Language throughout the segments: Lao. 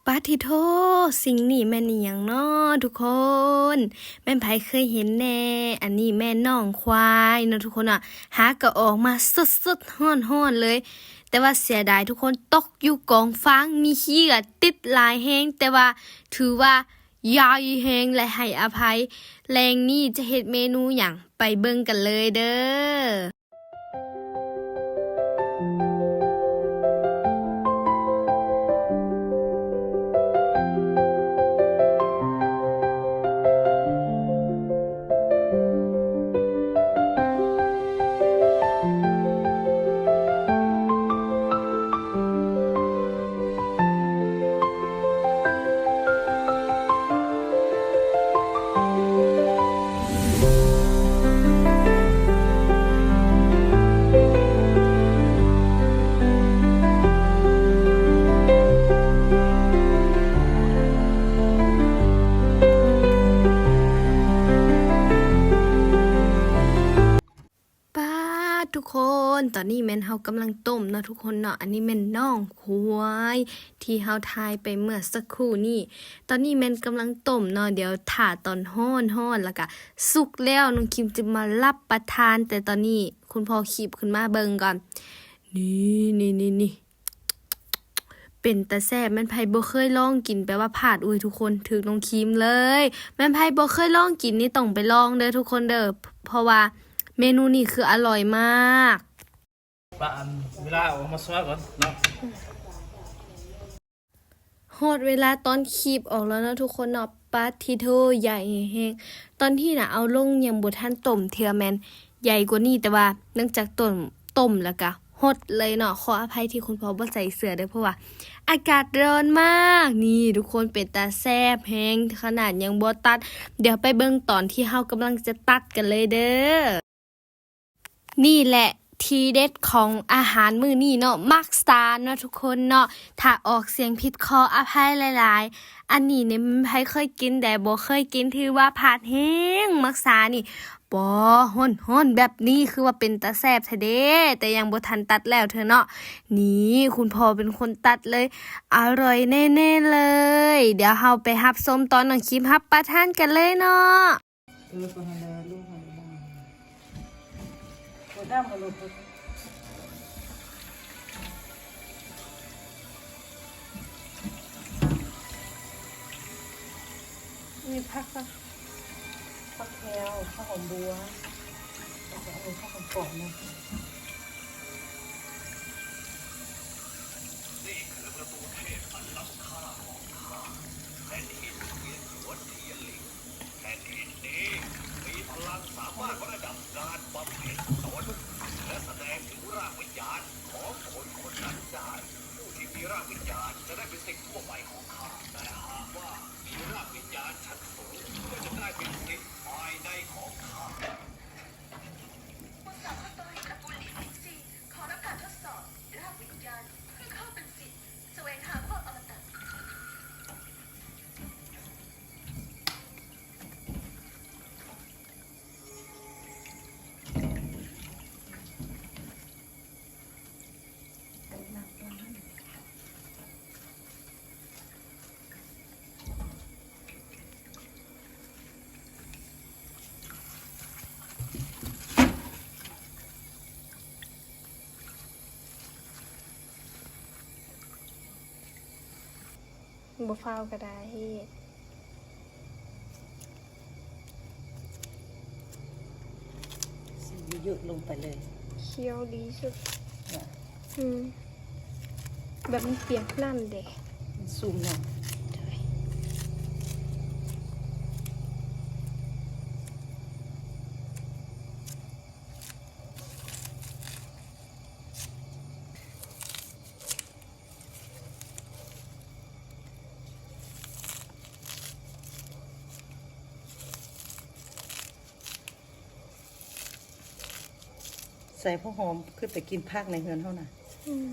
ປາດທິໂທ! ສິ່ງນີ້ແມ່ນອີ່ຫຍັງນໍທຸກຄົນ? ແມ່ນໃຜເຄີຍເຫັນແດ່? ອັນນີ້ແມ່ນນ້ອງຄວາຍເນາະທຸກຄົນເນາະ, ຫາກໍອອກມາສົດໆຮ້ອນໆເລີຍ, ແຕ່ວ່າເສຍດາຍທຸກຄົນ ຕົກຢູ່ກອງຟາງ, ມີຂີ້ກໍຕິດຫຼາຍແຮງ, ແຕ່ວ່າຖືວ່າ ໃຫຍ່ແຮງ ແລະ ໃຫ້ອະໄພ. ແລງນີ້ຈະເຮັດເມນູຫຍັງ? ໄປເບິ່ງກັນເລີຍເດີ້. ປາດ ທຸກຄົນ, ຕອນນີ້ແມ່ນເຮົາກຳລັງຕົ້ມເນາະທຸກຄົນເນາະ. ອັນນີ້ແມ່ນນ້ອງຄວາຍທີ່ເຮົາຖ່າຍໄປເມື່ອສັກຄູ່ນີ້. ຕອນນີ້ແມ່ນກຳລັງຕົ້ມເນາະ, ດຽວຖ້າຕອນຮ້ອນໆ ແລ້ວກະສຸກແລ້ວ ນ້ອງຄິມຈະມາຮັບປະທານ. ແຕ່ຕອນນີ້ຄຸນພໍ່ຄີບຂຶ້ນມາເບິ່ງກ່ອນ. ນີ້ ນີ້ ນີ້ ນີ້. ເປັນຕາແຊບ, ແມ່ນໃຜບໍ່ເຄີຍລອງກິນ ແປວ່າພາດ. ອຸ້ຍ ທຸກຄົນ ຖືກນ້ອງຄີມເລີຍ. ແມ່ນໃຜບໍ່ເຄີຍລອງກິນນີ້ ຕ້ອງໄປລອງເດີ້ທຸກຄົນເດີ້, ເພາະວ່າເມນູນີ້ຄືອະລ່ອຍມາກ. ປະອັນເວລາເອົາມາຊອຍກ່ອນເນາະ. ຮອດເວລາຕອນຄີບອອກແລ້ວເນາະທຸກຄົນເນາະ. ປາດທິໂທ ໃຫຍ່ແຮງ. ຕອນທີ່ນະເອົາລົງຍັງບໍ່ທັນຕົ້ມເທື່ອ, ແມ່ນໃຫຍ່ກວ່ານີ້, ແຕ່ວ່າເນື່ອງຈາກຕົ້ມ ຕົ້ມແລ້ວກະຫົດເລີຍເນາະ. ຂໍອະໄພທີ່ຄຸນພໍ່ບໍ່ໃສ່ເສື້ອເດີ້ ເພາະວ່າອາກາດຮ້ອນມາກ. ນີ້ທຸກຄົນ ເປັນຕາແຊບແຮງຂະໜາດ ຍັງບໍ່ຕັດ. ດຽວໄປເບິ່ງຕອນທີ່ເຮົາກຳລັງຈະຕັດກັນເລີຍເດີ້. ນີ້ແຫຼະທີເດັດຂອງອາຫານມື້ນີ້ເນາະ, ໝາກສາເນາະທຸກຄົນເນາະ. ຖ້າອອກສຽງຜິດ ຂໍອະໄພຫຼາຍໆ. ອັນນີ້ນີ້ ໃຜເຄີຍກິນແດ່ ບໍ່ເຄີຍກິນ ຖືວ່າພາດແຮງ. ໝາກສານີ້ ປໍ ຮ້ອນໆແບບນີ້ ຄືວ່າເປັນຕາແຊບແທ້ເດ້, ແຕ່ຍັງບໍ່ທັນຕັດແລ້ວເທື່ອເນາະ. ນີ້ ຄຸນພໍ່ເປັນຄົນຕັດເລີຍ, ອະລ່ອຍແນ່ໆເລີຍ. ດຽວເຮົາໄປຮັບຊົມຕອນນ້ອງຄິມຮັບປະທານກັນເລີຍເນາະ. ເອີ ເປີດຫັ້ນແຫຼະ ລູກຫັ້ນນະ ເປີດນ້ຳໃຫ້ລູກ. ມີຜັກ ຜັກແພວ ຜັກຫອມບົວ ແລ້ວກໍອັນນີ້ ຜັກຫອມປ້ອມນະ. ແຜ່ນດິນນີ້ມີພະລັງສາມາດປະດັບການບຳເພັນຕົນ ແລະ ສະແດງເຖິງຮາກວິນຍານຂອງຄົນຄົນນັ້ນໄດ້. ຜູ້ທີ່ມີຮາກວິນຍານຈະໄດ້ເປັນສິດທົ່ວໄປຂອງຂ້າ, ແຕ່ຫາກວ່າມີຮາກວິນຍານຊັ້ນສູງ ກໍຈະກາຍເປັນສິດພາຍໃນຂອງຂ້າ. ບໍ່ຟ້າວກໍໄດ້. ໃສ່ເຍາະໆລົງໄປເລີຍ. ຂຽວດີສຸດ. ອືມ ແບບມັນປຽກນ້ຳເດ້. ມັນຊຸ່ມເນາະ. ໂດຍ. ໃສ່ພວກຫອມ ຄືໄປກິນຜັກໃນເຮືອນເຮົານະ. ອືມ.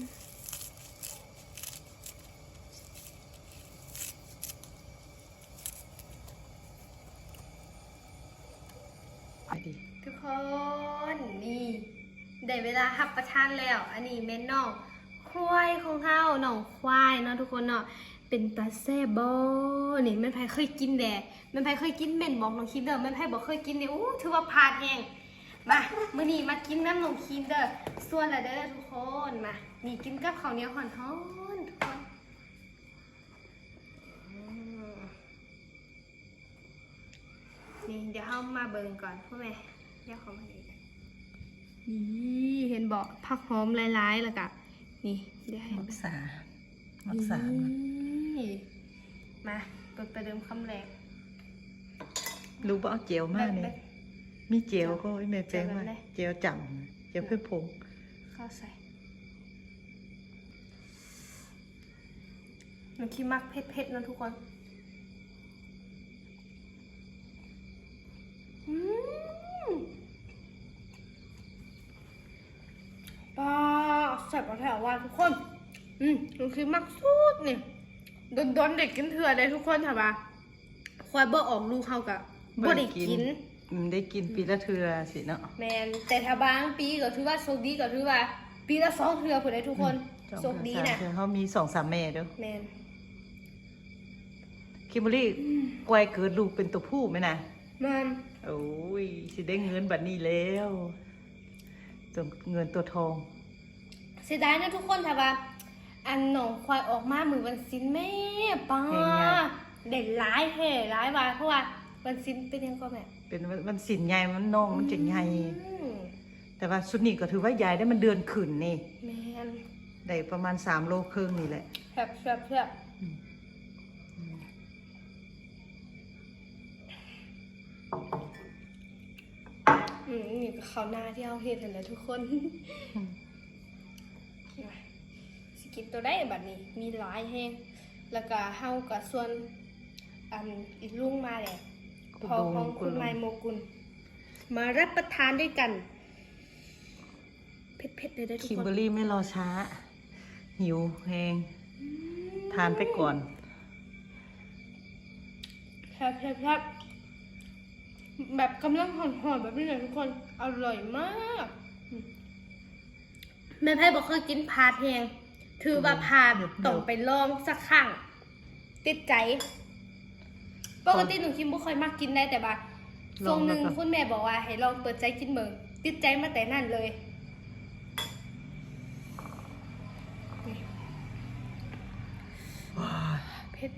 ທຸກຄົນ ນີ້ ໄດ້ເວລາຮັບປະທານແລ້ວ. ອັນນີ້ແມ່ນນ້ອງຄວາຍຂອງເຮົາ, ນ້ອງຄວາຍເນາະທຸກຄົນເນາະ. ເປັນຕາແຊບບໍ່? ນີ້ແມ່ນໃຜເຄີຍກິນແດ່? ແມ່ນໃຜເຄີຍກິນເມັ້ນບອກນ້ອງຄຣີມເດີ. ແມ່ນໃຜບໍ່ເຄີຍກິນນີ້ ໂອ້ ຖືວ່າພາດແຮງ. ມາ ມື້ນີ້ມາກິນນຳນ້ອງຄຣີມເດີ. ຊວນລະເດີທຸກຄົນ. ມາ ນີ້ກິນກັບເຂົ້າໜຽວຮ້ອນໆ ທຸກຄົນ. ນີ້ ດຽວເຮົາມາເບິ່ງກ່ອນ ພໍ່ແມ່ ດຽວເຂົ້າມານີ້ ນີ້ ເຫັນບໍ່? ຜັກຫອມຫຼາຍໆ ແລ້ວກະ ນີ້ ດຽວໃຫ້ ໝາກສາ ໝາກສາ ນີ້ ມາ ເປີດປະເດີມຄຳແລກ. ລູກບໍ່ເອົາແຈ່ວມານີ້ ແບບ ມີແຈ່ວກໍໃຫ້ແມ່ແປງມາ ແຈ່ວແບບໃດ? ແຈ່ວຈ້ຳ ແຈ່ວເຜັດຜົງ ເຂົ້າໃສ່. ນ້ອງຄຣີມມັກເຜັດໆ ເນາະທຸກຄົນ. ອືມ ປາ ແຊບແທ້ວ່າທຸກຄົນ. ອືມ ນ້ອງຄຣີມມັກສຸດນີ້ ດົນໆ ໄດ້ກິນເທື່ອເດ້ທຸກຄົນ. ຖ້າວ່າ ຂ້ອຍບໍ່ອອກລູກເຮົາກະບໍ່ໄດ້ກິນ ບໍ່ໄດ້ກິນ. ອືມ ໄດ້ກິນປີລະເທື່ອຊີ້ເນາະ. ແມ່ນ ແຕ່ຖ້າບາງປີກໍຖືວ່າໂຊກດີ ກໍຖືວ່າປີລະສອງເທື່ອພຸ້ນເດ້ທຸກຄົນ. ອືມ ໂຊກດີນະ ສອງເທື່ອສາມເທື່ອ ເຮົາມີສອງສາມແມ່ເດີ້. ແມ່ນ ຄິມເບີລີ ອືມ ກວ່າເກີດລູກເປັນຕົວຜູ້ແມ່ນນະ. ແມ່ນ ໂອ້ຍ ຊິໄດ້ເງິນບັດນີ້ແລ້ວ ຕົວເງິນຕົວທອງ. ເສຍດາຍນະທຸກຄົນ ຖ້າວ່າ ອັນ ນ້ອງຄວາຍອອກມາມື້ວັນສິນ ແມ່ ປາ ແຮງໃຫຍ່ ໄດ້ຫຼາຍແທ້ຫຼາຍວ່າ ເພາະວ່າວັນສິນເປັນຫຍັງກໍແມ່? ເປັນວັນ ວັນສິນໃຫຍ່ ມັນ ນ້ອງມັນຈະໃຫຍ່. ອືມ ແຕ່ວ່າຊຸດນີ້ກໍຖືວ່າໃຫຍ່ໄດ້ ມັນເດືອນຂຶ້ນນີ້. ແມ່ນ ໄດ້ປະມານສາມໂລເຄິ່ງນີ້ແຫຼະ. ແຊບໆໆ ອືມ ອືມ ນີ້ກໍເຂົ້າໜ້າທີ່ເຮົາເຮັດຫັ້ນແຫຼະທຸກຄົນ. ອືມ ຊິກິນໂຕໃດບັດນີ້ ມີຫຼາຍແຮງ. ແລ້ວກໍເຮົາກໍຊວນ ອັນ ອີລຸງມາແຫຼະ ພໍ່ຂອງຄຸນໄມໂມກຸນ ມາຮັບປະທານດ້ວຍກັນ. ເຜັດໆ ເດີ້ທຸກຄົນ. ຄິມເບີລີ ແມ່ນລໍຊ້າ ຫິວແຮງ ອືມ ທານໄປກ່ອນ. ແຊບໆໆ ແບບກຳລັງຮ້ອນໆ ແບບນີ້ນະທຸກຄົນ ອະລ່ອຍມາກ. ອືມ ແມ່ນໃຜບໍ່ເຄີຍກິນ ພາດແຮງ ຖືວ່າພາດ ອືມ ຕ້ອງໄປລອງສັກຄັ້ງ. ຕິດໃຈ. ປົກກະຕິນ້ອງຄຣີມບໍ່ຄ່ອຍມັກກິນໃດ ແຕ່ວ່າ ລອງ ຊ່ວງໜຶ່ງ ແລ້ວກໍ ຄຸນແມ່ບອກວ່າໃຫ້ລອງເປີດໃຈກິນເບິ່ງ ຕິດໃຈມາແຕ່ນັ້ນເລີຍ. ນີ້ ເຜັດ.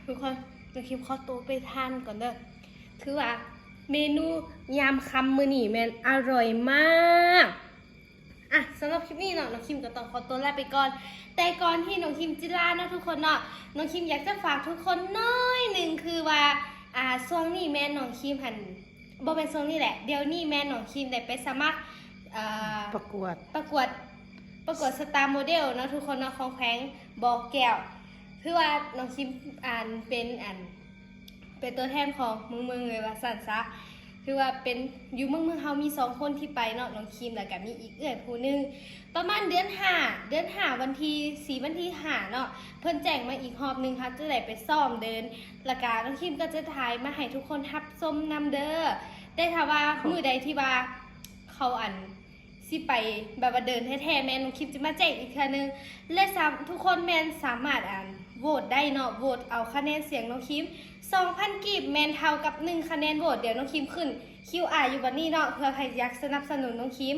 ທຸກຄົນ ດຽວຄິມຂໍໂຕໄປທານກ່ອນເດີ້. ຄືວ່າເມນູຍາມຄ່ຳມື້ນີ້ແມ່ນອະລ່ອຍມາກ. ອ່ະ ສຳລັບຄລິບນີ້ເນາະ ນ້ອງຄຣີມກໍຕ້ອງຂໍຕົວລາໄປກ່ອນ. ແຕ່ກ່ອນທີ່ນ້ອງຄຣີມຈະລາເນາະທຸກຄົນເນາະ ນ້ອງຄຣີມຢາກຈະຝາກທຸກຄົນໜ້ອຍໜຶ່ງ ຄືວ່າ ອ່າ ຊ່ວງນີ້ແມ່ນນ້ອງຄຣີມຫັ້ນ ບໍ່ແມ່ນຊ່ວງນີ້ແຫຼະ ດຽວນີ້ແມ່ນນ້ອງຄຣີມໄດ້ໄປສະໝັກ ເອີ ປະກວດ ປະກວດ ປະກວດສະຕາໂມເດວເນາະທຸກຄົນເນາະ ຂອງແຂວງບໍ່ແກ້ວ. ຄືວ່ານ້ອງຄຣີມ ອັນ ເປັນ ອັນ ເປັນຕົວແທນຂອງເມືອງ ເມືອງເລີຍວ່າຊັ້ນຊະ. ຄືວ່າເປັນ ຢູ່ເມືອງ ເມືອງເຮົາມີສອງຄົນທີ່ໄປເນາະ ນ້ອງຄຣີມ ແລ້ວກະມີອີກເອື້ອຍຜູ້ໜຶ່ງ. ປະມານເດືອນຫ້າ ເດືອນຫ້າ ວັນທີສີ່ ວັນທີຫ້າເນາະ ເພິ່ນແຈ້ງມາອີກຮອບໜຶ່ງ ເຮົາຈະໄດ້ໄປຊ້ອມເດີນ ແລ້ວກະນ້ອງຄຣີມກໍຈະຖ່າຍມາໃຫ້ທຸກຄົນຮັບຊົມນຳເດີ້. ແຕ່ຖ້າວ່າມື້ໃດທີ່ວ່າເຂົາ ອັນ ຊິໄປແບບວ່າເດີນແທ້ໆ ແມ່ນນ້ອງຄຣີມຈະມາແຈ້ງອີກເທື່ອໜຶ່ງ ແລະ ສາມ ທຸກຄົນແມ່ນສາມາດ ອັນ ໂຫວດໄດ້ເນາະ ໂຫວດເອົາຄະແນນສຽງນ້ອງຄຣີມ ສອງພັນກີບ ແມ່ນເທົ່າກັບໜຶ່ງຄະແນນໂຫວດ. ດຽວນ້ອງຄຣີມຂຶ້ນຄິວອາຢູ່ບັດນີ້ເນາະ ເພື່ອໃຜຢາກສະໜັບສະໜູນນ້ອງຄຣີມ.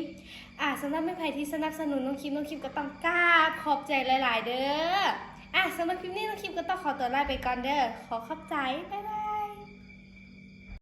ອ່າ ສຳລັບແມ່ນໃຜທີ່ສະໜັບສະໜູນນ້ອງຄຣີມ ນ້ອງຄຣີມກໍຕ້ອງກາບຂອບໃຈຫຼາຍໆເດີ້. ອ່າ ສຳລັບຄລິບນີ້ນ້ອງຄຣີມກໍຕ້ອງຂໍຕົວລາໄປກ່ອນເດີ້. ຂໍຂອບໃຈ ບາຍບາຍ.